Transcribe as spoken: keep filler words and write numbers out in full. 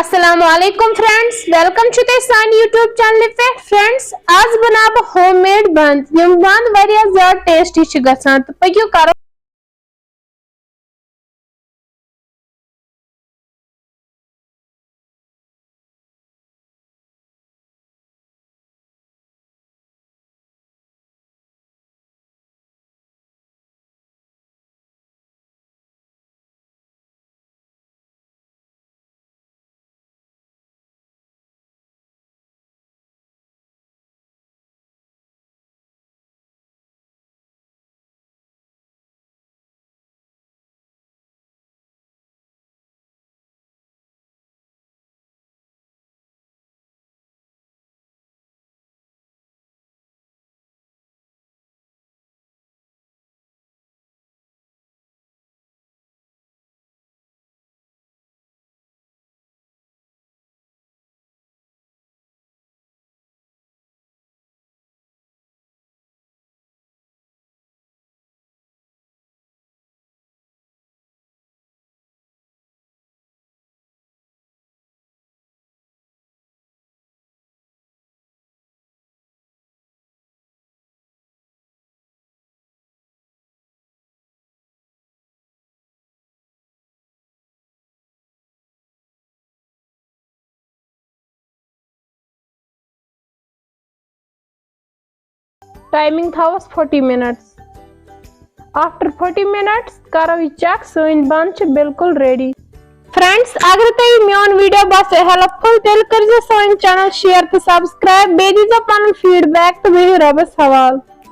السلام علیکم friends, welcome چھُ تۄہہِ سانہِ YouTube چینلہِ پٮ۪ٹھ۔ فرینڈز، آز بناو بہٕ ہوم میڈ بند۔ یِم بند واریاہ زیادٕ ٹیسٹی چھِ گژھان، تہٕ پٔکِو کرو۔ ٹائمنگ تھاوس forty minutes. After forty minutes کرو یہِ چیک، سٲنۍ بند چھِ بالکل ریڈی۔ فرینڈز، اگر تۄہہِ میون ویڈیو باسیو ہیلپ فل، تیٚلہِ کٔرزیو سٲنۍ چینل شیئر تہٕ سبسکرائب، بیٚیہِ دیٖزیو پنُن فیڈ بیک تہٕ بِہِو رۄبس حوالہٕ۔